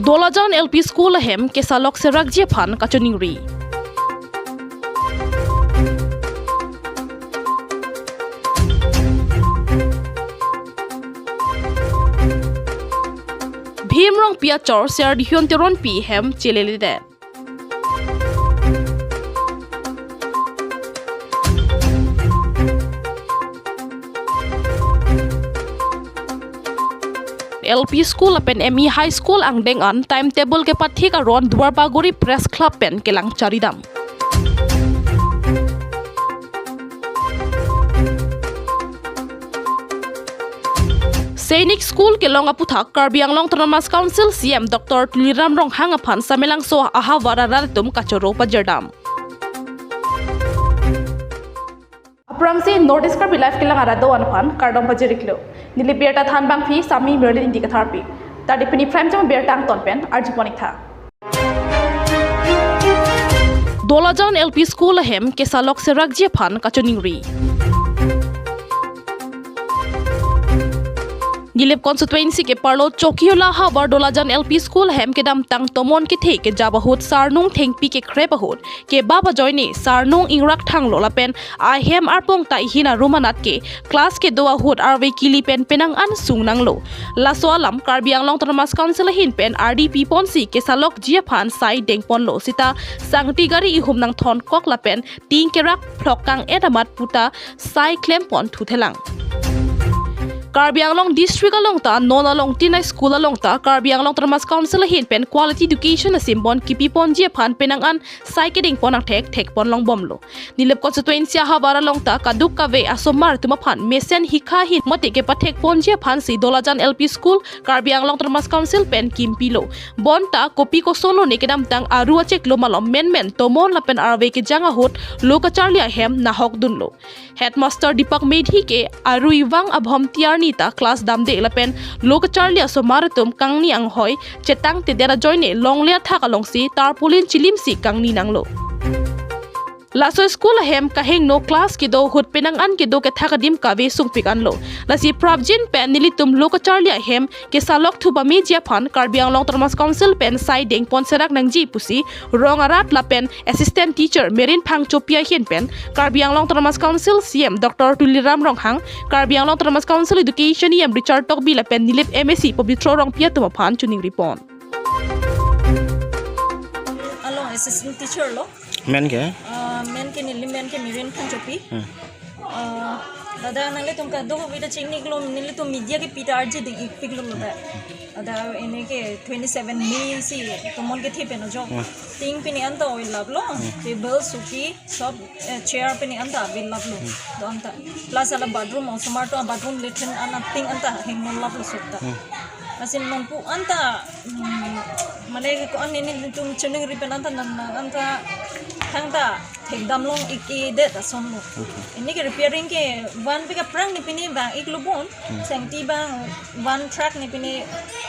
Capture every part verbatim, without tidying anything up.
Dolajan L P School ahem kesalok serakji aphan kachiningri. Bhim Rongpi achor Serdihun Teronpi hem cheleledet. L P School lapen M E High School angdeng an timetable kepathik aron Duar Bagori Press Club pen kelang charidam. Sainik School kelong aputhak Karbi Anglong Autonomous Council C E M Doctor Tuliram Ronghang aphan Samelangso ahavar arat atum kachoro pajirdam. Aphrangsi North East Karbi Live kelang arat do-an aphan kardom pajir-iklo. Neli birta thanbangpi Sami Merlin Ingti Katharpi. Tadi pini prime time birta angton pen arjupon-iktha. Dolajan L P School ahem kesalok serakji aphan kachiningri. Nilip constituency keparlo Chokihola ahavar Dolajan L P School ahem kedamtang tomon kethe kejap ahut sarnung thengpi kekrep ahut kebap ajoine sarnung ingrak thanglo lapen ahem arpong ta ihin arum anat ke class kedo ahut arve kili pen penang an sungnanglo. Laso alam Karbi Anglong Autonomous Council ahin pen ardi piponsi kesalokji aphan sai dengponlo sita sangti gari ihum nangthonkok lapen ting kerak phlok kang-et amat puta sai klempon thuthelang. Karbi Anglong District along ta non along tinai school along ta Karbi Anglong Autonomous Council ahin pen quality education asimbon kipiponji aphan penang an sai kedengpon angthek thekpon longbomlo. Nilip constituency ahavar along ta kaduk kave asomar atum aphan mesen hikha ahin mate kepathekponji aphansi Dolajan L P School Karbi Anglong Autonomous Council pen kimpilo. Bonta kopi kosonlo ne kedamtang aru acheklo malom menmen tomon lapen arve kejang ahut lo kacharli ahem nahokdunlo. Headmaster Deepak Medhi ke aru ivang abhom tiarni ta class damde lapen lo kacharli asomar atum kangni anghoi chetangtedet ajoine longle athak alongsi tarpaulin chilimsi kangni nanglo. Laso school ahem kahingno class kedo ahut penang an kedo kethak adim kave sungpik anlo. Lasi prapjin pen nelitum lo kacharli ahem kesalok thupameji aphan Karbi Anglong Autonomous Council pen sai dengpon serak nangji pusi rong arat lapen assistant teacher Merin Phangchopi ahin pen Karbi Anglong Autonomous Council C E M Doctor Tuliram Ronghang, Karbi Anglong Autonomous Council Education E M Richard Tokbi lapen Nilip M A C Pobitro Rongpi atum aphan chiningripon. Along assistant teacher lo. Men ke? Ah, men ke neli men ke Merin Phangchopi. Hmm. Ah, dada nanglitum kadokave ta chingnik lo, nelitum media kepi ta arje ding-ikpik lo ta. Ada ini ke twenty-seven May si tomon kethe pen ajok. Hmm. Ting pini anta oilaplo. Hmm. Table, suki, sob, eh, chair pini anta availaplo. Hmm. Do anta. Plus hala bathroom, osomar atum bathroom latrine ana ting anta hingnon laplo sutta. Hmm. Lasi nonpu anta, hmm, mane ko-an nelitum chiningri pen anta nang nang anta thangta thekdam long-ik-edet asonlo. Okay. Ini ke repairing ke van pik aphrang ne pini vang-iklo bon. Hmm. Sangti bang van truck ne pini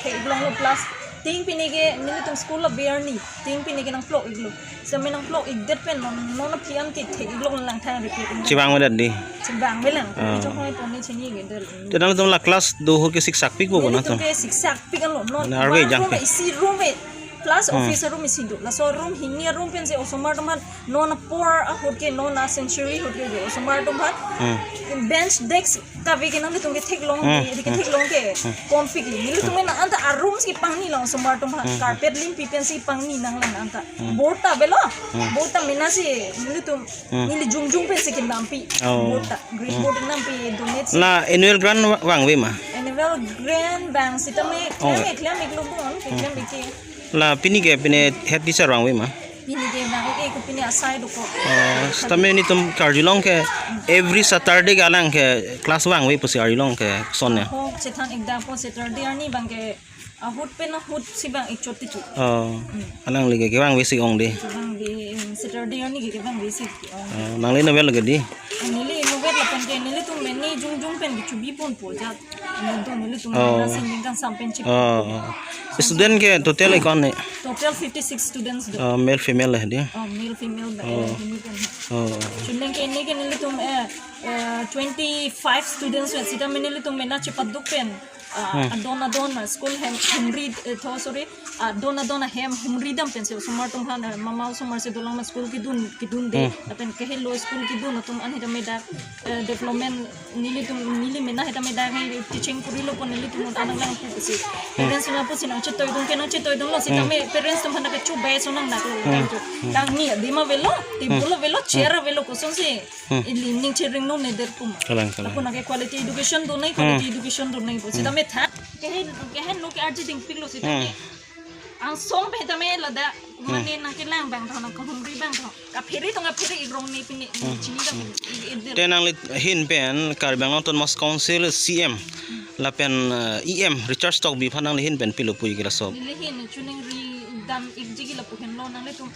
thek-ik longlo plus ting pini ke nelitum school abiar ni ting pini ke nangplok-iklo. Sami nangplok-ikdet pen non non aphi an ti thek-ik long lang thang repairing. Chevangvedet dei. Chevangvelang. Ah. Ijo hoi pon ne chini-ikdet. Te nangtum la class do ahut ke siksakpikpo nelitum nangtum? Ke siksakpik anlo. Non mane arve jang room pe? Isi room e. Plus, hmm, office room isi do. Laso room hini room pensi osomar atum aphan non apor ahut ke non a century ahut ke do. Osomar atum aphan, hmm, bench desk kave ke nangtum ke theklong, hmm, ke, ke, hmm, theklong ke, hmm, kompik li. Nelitum, hmm, na anta a rooms kepangni lang osomar atum aphan. Hmm. Carpet limpi pensi pangni nanglang anta. Hmm. Board ta avelo. Hmm. Board ta mena si nelitum, hmm, neli jongjong pensi kenampi. Oh. Board ta. Green, hmm, board nampi donate si. La annual grant wa-, vangve ma? Annual grant vang sitame, oh, klem-ik, klem-iklo bon, hmm, klem-ik ke. La pini ke pini head teacher vangve ma? Pini ke vang-ik, eh, ko pini asai dokok. Oh, sitame nelitum karjulong ke every Saturday ke alang ke class vangve pusi arjulong ke son ya. Oh, chethan-ikdampo Saturday arni abang ke ahut pen ahut si vang-ik chot ti chu. Oh, hmm, alangli ke kevangve si ong dei. Kevangve, hmm, Saturday arni ke kevangve si ong. Oh, nangli novel ke dei? Neli novel lapen ke nelitum meni jongjong pen kechobi ponpo jat. Nelitum, nelitum, oh, mena si ningkan sampen chip. Oh, oh. Student ke total ko-an ne? Total fifty-six students do. Oh, male female le dei? Oh, male female ba, oh, eh, hini pen. Oh, oh. Chuneng ke ini ke nelitum, eh, eh, twenty-five students pen sitame nelitum mena chepaduk pen Ah, hmm, adon adon, ah, school hem humri, eh, tho, sorry, adon adon ahem humri dam pensi osomar atum aphan, ah, mama osomar si dolang ma school kedun, kedunde, hmm, lapen kehelo school kedun atum an sitame dak, eh, development nelitum, neli mena sitame dak neli teaching kurilo pon nelitum an nanglang pusi. Hmm. Parents lapusi nangchetoidun ke nangchetoidunlo sitame, hmm, parents atum aphan ke chubai so nang naklo, hmm, thank you. Hmm. Kangni adim avelo, table, hmm, avelo, chair, hmm, avelo, kosonsi, hmm, ili ning chering no ne der puma. Kalang, kalang. Lapu nangke quality education donai, hmm, quality education donai bo. Hmm. Sitame tha, kehen, kehen no ke arji dingpiklo sitame. Hmm. Angsong pen sitame ladak, hmm, mane nangkelang abang tho, nangkehumri abang tho. Kaphere tong kaphere igrong ne pine, hmm, chini dam, hmm, i-, i-, te nangli ahin pen Karbi Anglong Autonomous Council C M, hmm, lapen, eh, E M Richard Tokbi aphan nangli ahin pen pilo puji ke laso? Neli ahin chuning ri dam ikji ke lapu henlo nanglitum.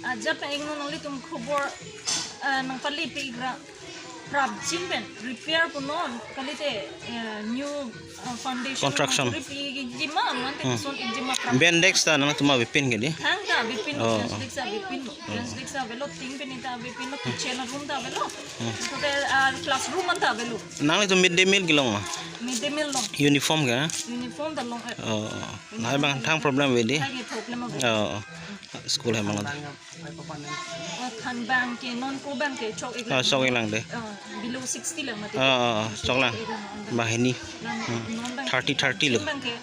Ajat pa ingno nanglitum khobor, eh, nangpale pe igra prapjin pen repair punon kalite, eh, new, eh, foundation construction. Ri pi ikji ma, mante, hmm, son ikji ma prap. Bendex ta nangtum avepin ke di? Thang ta avepin, oh, bench desk ta avepin, hmm, bench desk ta avelo, tin pen ta avepin lo, kitchen room ta avelo. Hmm. Total, ah, classroom an ta avelo. Nanglitum midday meal kelong ma? Midday meal long. Uniform ke? Uniform ta long, eh. Oh. Lahai abang thang problem ave di? Thang ke problem ave. Oh, oh. School hai mangan. Oh, than abang ke, non ko abang ke, chok ik, ah, lang, chok ik lang de. Oh, below sixty lang mati. Oh, oh, oh, chok lang. Chok ik lang. Banghini. Lang, hmm, non abang thirty, thirty lo. Abang ke,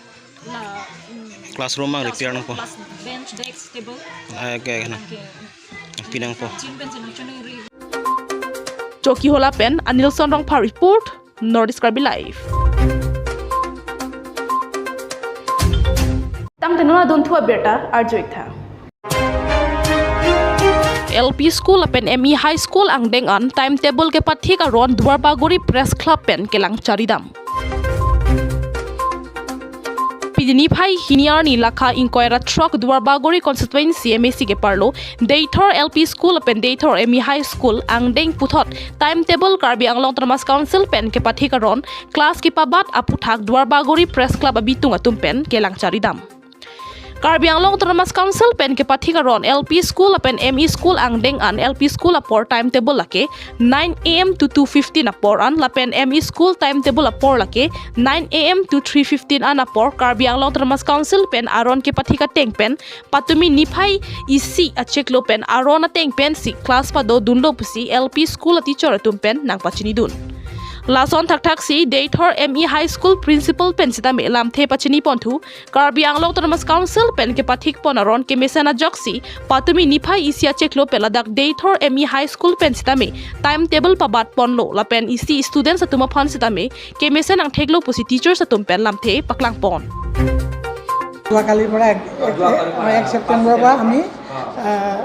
la, mm, classroom abang repair nangpo. Class, bench, desk, table. Ah, okay, okay, na. Abang ke, pi nangpo. Chin pen chin nang chun ri. Chokihola pen Anilson Rongphar report, North East Karbi Live. Tangte non adunthu abirta arju-ik tha. L P School lapen M E High School angdeng an timetable kepathik aron Duarbagori Press Club pen kelang charidam. Pini niphai hini arni lakha ingkoi ra throk Duarbagori constituency M A C keparlo Deithor L P School lapen Deithor M E High School angdeng puthot timetable Karbi Anglong Autonomous Council pen kepathik aron class kepabat aputhak Duarbagori Press Club abitung atum pen kelang charidam. Karbi Anglong Autonomous Council pen kepathik aron L P School lapen M E School angdeng an L P School apor timetable lake nine A M to two fifteen apor an lapen M E School timetable apor lake nine A M to three fifteen an apor Karbi Anglong Autonomous Council pen aron kepathik ateng pen patumi niphai isi achiklo pen aron ateng pensi class padodunlo pusi L P School a teacher atum pen nangpachinidun. Lason thakthaksi Deithor M E High School principal pen sitame lamthe pachini ponthu Karbi Anglong Autonomous Council pen kepathik pon aron kemesen ajoksi patumi niphai isi achiklo pen ladak Deithor M E High School pen sitame timetable pabat ponlo lapen isi students atum aphan sitame kemesen angtheklo pusi teachers atum pen lamthe paklang pon. যোৱাকালিৰ পৰা এক, এক, যোৱাকালিৰ পৰা এক ছেপ্টেম্বৰৰ পৰা আমি, হয়। আহ,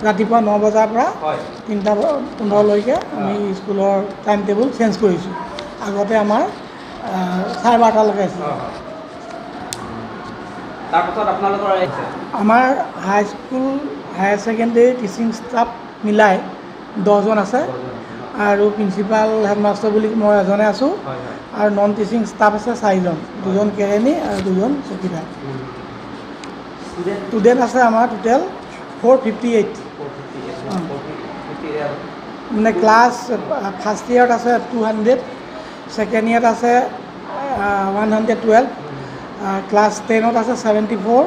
ৰাতিপুৱা ন বজাৰ পৰা হয়। তিনিটা পোন্ধৰলৈকে আমি হয়। স্কুলৰ টাইম টেবুল চেঞ্জ কৰিছোঁ। আগতে আমাৰ, আহ, চাৰে বাৰটালৈকে আছিল। হয়, হয়। তাৰপাছত আপোনালোকৰ এই আমাৰ high school, higher secondary teaching staff মিলাই দহজন আছে। দহজন আছে ন? আৰু প্ৰিন্সিপাল হেডমাষ্টাৰ বুলি মই এজনে আছোঁ। হয়, হয়। আৰু নন টিচিং ষ্টাফ আছে চাৰিজন, দুজন কেৰেণী আৰু দুজন চকীদাৰ। উম। ষ্টুডেণ্ট? ষ্টুডেণ্ট আছে আমাৰ total four fifty eight. Four fifty eight ন? উম। Four fifty eight. মানে ক্লাছ, আহ, ফাৰ্ষ্ট ইয়েৰত আছে টু হাণ্ড্ৰেড, ছেকেণ্ড ইয়েৰত আছে, আহ, ওৱান হাণ্ড্ৰেড টুৱেলভ, আহ, ক্লাছ টেনত আছে ছেভেণ্টি ফ'ৰ,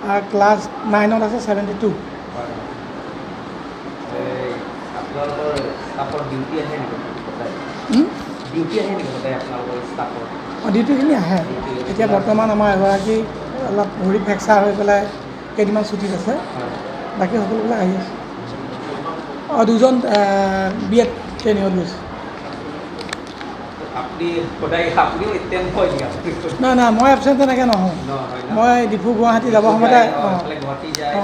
আহ, ক্লাছ নাইনত আছে ছেভেণ্টি টু। হয়। এই আপোনালোকৰ ষ্টাফৰ ডিউটি আহে নেকি সদায়? হুম? ডিউটি আহে নেকি সদায় আপোনালোকৰ ষ্টাফৰ? অ, ডিউটিখিনি আহে। ডিউটি আহে। এতিয়া বৰ্তমান আমাৰ এগৰাকী অলপ ভৰি ফ্ৰেকচাৰ হৈ পেলাই কেইদিনমান ছুটীত আছে। হয়। বাকী সকলোবিলাক আহি আছে। অ, দুজন, আহ, বি এড ট্ৰেইনিঙত গৈছে। আপুনি সদায়, আপুনিও এটেণ্ড হয় নেকি আপুনি? নাই, নাই, মই এবচেণ্ট তেনেকে নহওঁ। নহয় ন? মই ডিফু গুৱাহাটী যাব ডিফু সময়তে, যায়, অ, অ, এইফালে গুৱাহাটী যায়। অ।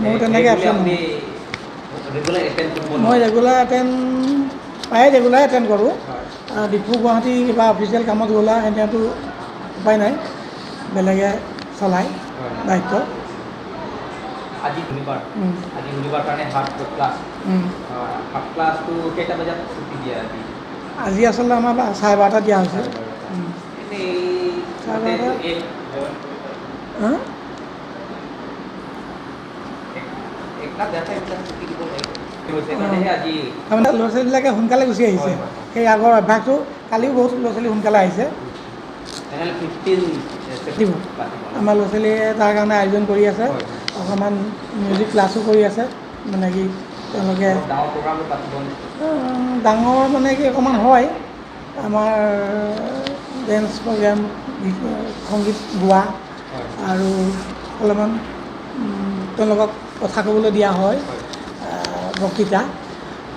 মোৰ এই, তেনেকে এই বুলি এবচেণ্ট আপুনি নহয়। ৰেগুলাৰ এটেণ্ড কৰিব মই নোৱাৰে? ৰেগুলাৰ এটেণ্ড, প্ৰায়ে ৰেগুলাৰ এটেণ্ড কৰোঁ। হয়। আহ, ডিফু গুৱাহাটী কিবা অফিচিয়েল কামত গ'লা, এনেতো উপায় নাই, বেলেগে চলাই হয়। দায়িত্ব। আজি শনিবাৰ। উম। আজি শনিবাৰ কাৰণে হাফ ক্লাছ। উম। আহ, হাফ ক্লাছটো কেইটা বজাত ছুটি দিয়ে আজি? আজি আচলতে আমাৰ বা-, চাৰে বাৰটা দিয়া হৈছে। চাৰে বাৰটা। উম। এনেই চাৰে বাৰটা। গোটেই এক হা? এক, এক ঘণ্টা ডেৰ ঘণ্টা ছুটি দিব লাগে। হৈছে অ। কাৰণেহে আজি তাৰমানে ল'ৰা ছোৱালীবিলাকে সোনকালে গুচি আহিছে। হয়, হয়। সেই আগৰ অভ্যাসটো কালিও বহুত ল'ৰা ছোৱালী সোনকালে আহিছে। তেনেহ'লে ফিফটিন দিব। আমাৰ ল'ৰা ছোৱালীয়ে তাৰ কাৰণে আয়োজন কৰি আছে। অকণমান মিউজিক ক্লাছো কৰি আছে, মানে কি তেওঁলোকে ডাঙৰ প্ৰগ্ৰামো পাতিব নে? আহ, ডাঙৰ মানে কি অকণমান হয়, আমাৰ ডেন্স প্ৰগ্ৰাম, গীত, সংগীত গোৱা আৰু অলপমান উম, তেওঁলোকক কথা ক'বলৈ দিয়া হয়, আহ, বক্তৃতা।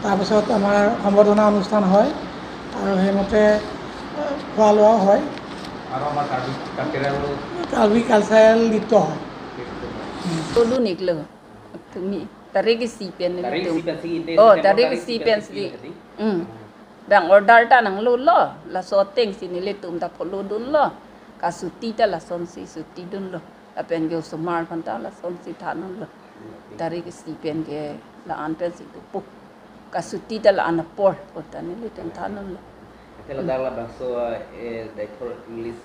তাৰপিছত আমাৰ সম্বৰ্ধনা অনুষ্ঠান হয় আৰু সেইমতে আহ, খোৱা লোৱাও হয়। আৰু আমাৰ কাৰ্বি কালচাৰেল কাৰ্বি কালচাৰেল নৃত্য হয়। Tolu niklo. Tumi. Tarik isi pen Tarik nelitum. Isi pen si, Oh, September tarik tarik isi isi pen pen si. si. Hmm. Bang order ta nanglo lo. Laso ateng si nelitum ta follow dunlo. Kasuti ta lasonsi suti dunlo. Lapen ke osomar aphan ta lasonsi than dunlo. Tarik isi pen ke la-an pensi dopo. Kasuti ta la-an apor. Kota nelitum than dunlo. Ate ladak labangso eh, daithor English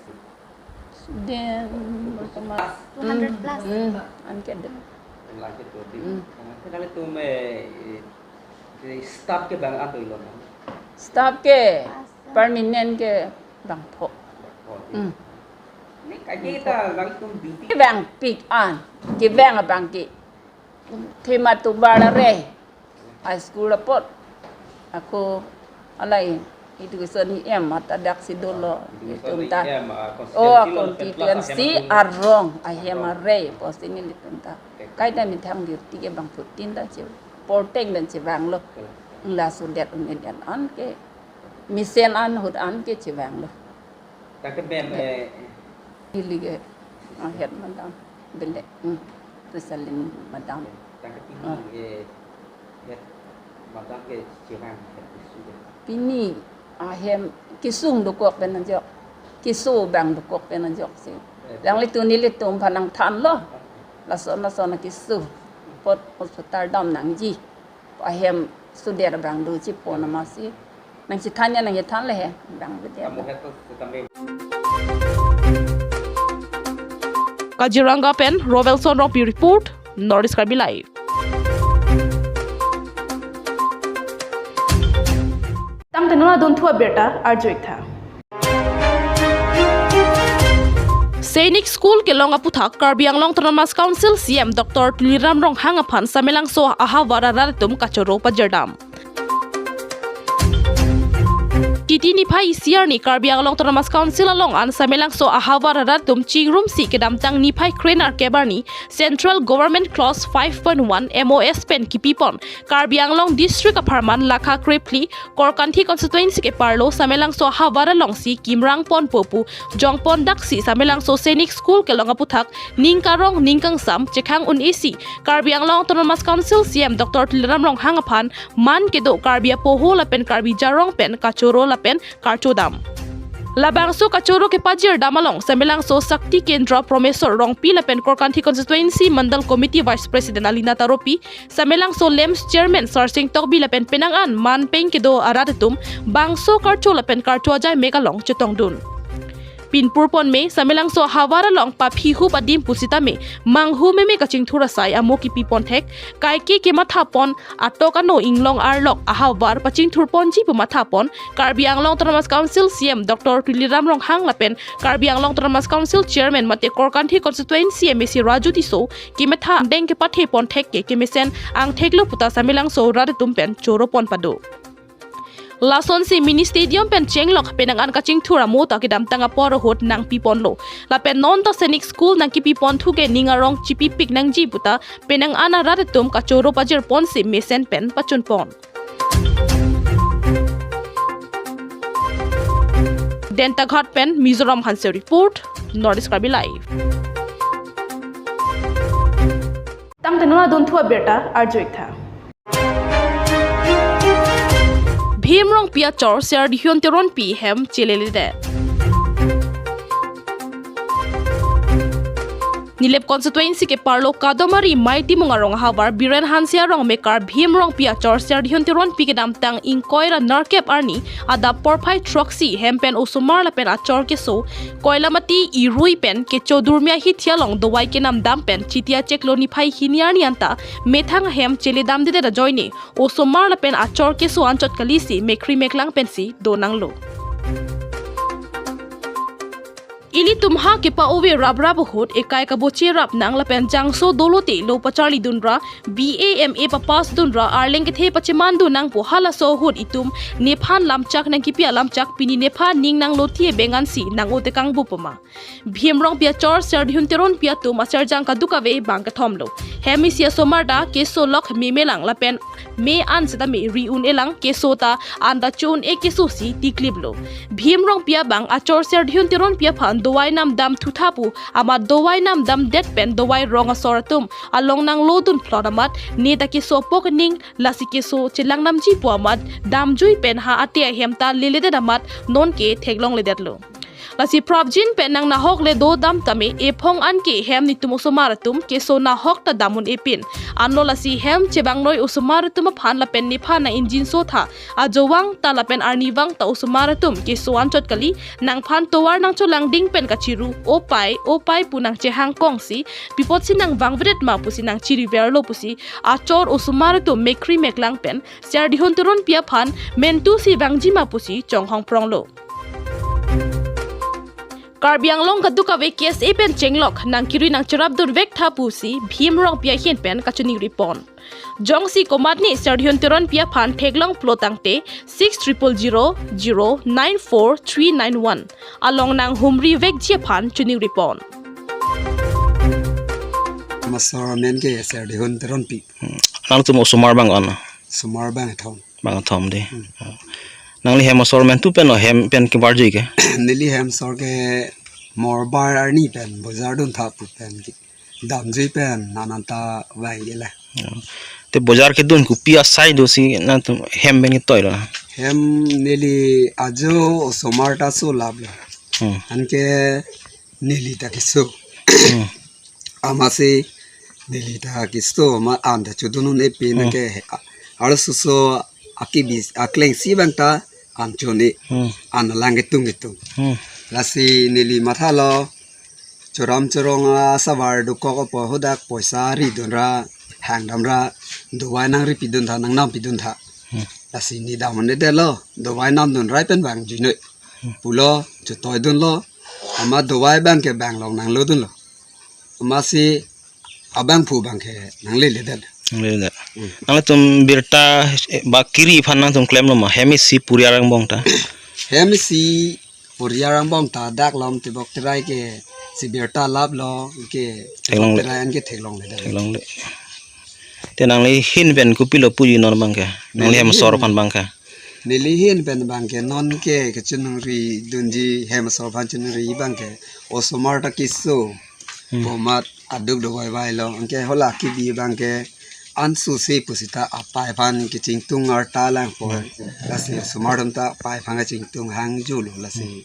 Student, Plus. Two hundred plus. Hmm, anke de. Laki tuti. Hmm. Ate nanglitum eh, eh, staff ke bang ato ilo na? Staff ke permanent ke bangpho. Oh, Hmm. Ini kaki kita nanglitum duty. Kevangpik an, kevang abang ke. Thema tu bara re. High school apot. Ako alai education ni em mata dak si dolo. Education Itum ni ta. em, ah, Oh, constituency lo, constituency plus ahem arong, ahem arei, post ini itum ta. Kaita methang duty ke bangphutin ta che. Porteng dan chevanglo. Laso det un-e det an ke. Mesen an ahut an ke chevanglo. Tangke mem eh, Hili ke ahet madam bele. Hmm. Resalin madam. Tangke pini eh, eh, madam ke chevang eh, sudah. Pini ahem kesung dokok pen ajok. Keso bang dokok pen ajok si. Nanglitum nelitum aphan nangthanlo. Lason lason keso. Apot hospital dam nangji. Ahem suder bang do chepon amatsi. Nangchethan ya nangchethan le he. Bang bedia. Kamu head to kami. Kaziranga pen Rovelson Rongpi report, North East Karbi Live. Tangte non adunthu abirta arju-ik tha. Sainik School kelong aputhak Karbi Anglong Autonomous Council C E M Doctor Tuliram Ronghang aphan Samelangso ahavar arat atum kachoro pajirdam. Titi niphai isi arni Karbi Anglong Autonomous Council along an Samelangso ahavar arat atum chingrumsi kedamtang niphai krenerkep arni Central Government Clause five point one M O S pen kipipon Karbi Anglong District apharman lakha krephli Korkanthi constituency keparlo Samelangso ahavar alongsi kimrang ponpo pu jongpon daksi Samelangso Sainik School kelong aputhak ning karong ning kangsam chekhang un-esi Karbi Anglong Autonomous Council C E M Doctor Tuliram Ronghang aphan man kedo Karbi apoho lapen Karbi jarong pen kachoro lapen karchodam. Labangso kachoro kepajirdam along Samelangso Shakti Kendra Promeswar Rongpi lapen Korkanthi Constituency Mandal Committee Vice President Alina Taropi, Samelangso LAMPS Chairman Sarsing Tokbi lapen penang an man peng kedo arat atum bangso karcho lapen karcho ajai mek along chetongdun. Pinpur ponme Samelangso ahavar along paphi hup adim pusitame manghu meme kachingthur asai amo kipipon thek, kaike kematha pon atok ano inglong arlok ahavar pachingthur ponji pu matha pon Karbi Anglong Autonomous Council C E M Doctor Tuliram Ronghang lapen Karbi Anglong Autonomous Council Chairman mate Korkanthi Constituency M A C Raju Tisso kematha angdeng kepathe pon thek ke kemesen angthek lo puta Samelangso arat atum pen choro pon pado. Lasonsi mini stadium pen chenglok penang an kachingthur amo ta kedamtang apor ahut nangpiponlo. Lapen non ta Sainik School nangkipi ponthu ke ning arong chipipik nangji puta penang an arat atum kachoro pajir ponsi mesen pen pachun pon. Dentaghat pen Mizoram Hanse report, North East Karbi Live. Tangte non adunthu abirta arju-ik tha. Bhim Rongpi achor Serdihun Teronpi hem cheleledet. Nilip constituency keparlo Kadomari Mei Timung arong ahavar Biren Hanse arong mekar Bhim Rongpi achor Serdihun Teronpi kedamtang ingkoi ra nerkep arni adap porphai throksi hem pen osomar lapen achor keso Koilamati irui pen kecho Durmia hithi along dovai kenam dam pen Chitia chiklo niphai hini arni anta methang ahem cheledamdedet ajoine osomar lapen achor keso anchot kalisi mekhri meklang pensi donanglo. Ilitum ha kepa-ove rap rap ahut ekai kaboche rap nang lapen jangso dolo te lo pacharli dunra, B A M A papass dunra arleng kethe pacheman dun nangpo halaso ahut itum nephan lamchak nangkipi alamchak pini nephan ning nanglo ti ebengan si nang-o tekang bupoma. Bhim Rongpi achor Serdihun Teronpi atum asarjang kadokave bang kethom lo. Hem isi asomar ta keso lok memelang lapen me an setame ri un-elang, keso ta an ta cho un-e keso si tiklip lo. Bhim Rongpi abang achor Serdihun Teronpi aphan dovai nam dam thutha pu amat dovai nam damdet pen dovai rong asor atum along nanglo dun phlot amat ne ta keso apok ning lasi keso chelang namji pu amat damjui pen ha ate ahem ta leledet amat nonke theklongledet lo. Lasi prapjin pen nang nahok le do dam tame ephong anke hem nitum osomar atum keso nahok ta dam un-e pin. Anlo lasi hem chebangnoi osomar atum aphan lapen nephan nang ingjinso tha. Ajovang ta lapen arnivang ta osomar atum keso anchot kali, nangphan tovar nangcholang ding pen kachiru, opai opai pu nang chehang kongsi, pi apotsi nang vangvedet ma pusi nang chiriver lo pusi achor osomar atum mekkri meklang pen Serdihun Teronpi aphan mentu si vangji ma pusi chonghong prong lo. Karbi Anglong kadokave K S A pen chenglok nang kiri nang cherap dun vek tha pusi Bhim Rongpi ahin pen kachiningri pon. Jongsi komatne Serdihun Teronpi aphan theklong plo tangte six triple zero zero nine four three nine one along nang humri vekji aphan chiningri pon. Masor amen ke Serdihun Teronpi. Hmm. Nangtum osomar bang on? Osomar bang thom. Bang thom de. Hmm. Oh. Nangli hem asor mentu pen lo hem pen kebarjui ke? Neli hem asor ke morbar arni pen bojar dun tha pu pen ke damjui pen nananta vang ke la. Oh. Te bojar kedun kopi asai do si nangtum hem pen ketoi lo? Hem neli ajo osomar ta so lap lo. Hmm. Anke neli ta keso. Hmm. Amatsi neli ta keso ma an ta chodun un-e pin. Hmm. Anke a-, arloso akebi akleng si bang ta an cho un-e. Hmm. An lang ketung ketung. Hmm. Lasi neli matha lo choram chorong asavar dokok apo hadak poisa ri dunra hang damra dovai nangri pi dun tha nang nam pi dun tha. Hmm. Lasi ne dam un-edet lo dovai nam dunra pen vangjuinoi. Hmm. Pulo chotoi dunlo amat dovai bang ke bang long nanglo dunlo. Amatsi abangphu bang ke nangleledet. Nangleledet. Hmm. Nangtum birta, eh, ba kiri aphan nangtum klem lo ma hem isi puriar angbong ta? Hem isi puriar angbong ta dak lom tebok terai ke si birta lap lo ke theklongle. Tebok terai anke theklongledet. Theklongle. Te nangli ahin pen kopilo puji non bang ke? Nangli hem asor aphan bang ke? Neli ahin pen bang ke nonke kachiningri dunji hem asor aphan chiningri bang ke osomar ta keso. Hmm. Komat aduk dovai vai lo. Anke hala kebi bang ke ansu se pusita apai aphan kechingtung arta lang po. Hmm. Lasi osomar atum ta apai aphan kechingtung hang julo lasi. Hmm.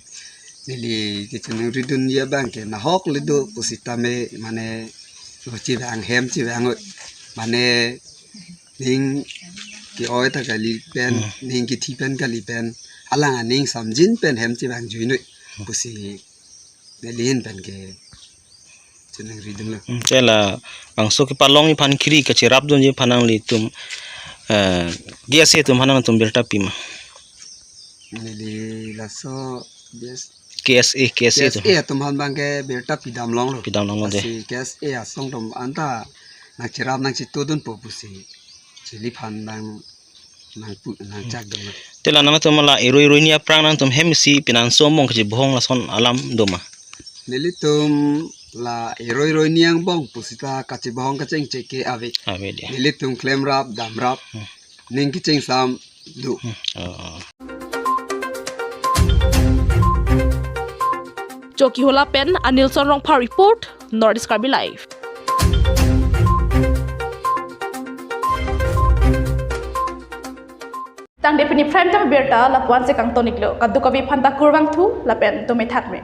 Neli kachiningri dunji abang ke nahok le do pusita me mane lo chevang hem chevang mane ning ke-oi ta kali pen, hmm, ning kethi pen kali pen, alang aning samjin pen hem chevangjuinoi pusi neli ahin pen kachiningri dunlo. Hmm, te labangso kepalongji aphan kiri kacherap dunji aphan nanglitum, eh, K S A atum aphan nangtum birta pi ma? Neli laso K S A, K S A atum. K S A atum aphan bang ke birta pidam longlo. Pidam longlo de. Lasi K S A asong atum anta nangcherap nangchetudunpo pusi neliphan nang, nangpu, nangchak dunlo. Te la nangtum la eroi eroi ni aphrang nangtum hem isi pinanso mong kachebohong lason alam do ma? Nelitum la eroi eroi ni angbong pusita kachebohong kachingchek ke ave. Ave de. Nelitum klemrap damrap. Hmm. Ning kachingsam do. Hmm. Oh, oh. Chokihola pen Anilson Rongphar report, North East Karbi Live. Tangte pini prime time birta lapu-an si kangton-iklo, kadokave aphanta kurvangthu lapen dome thakme.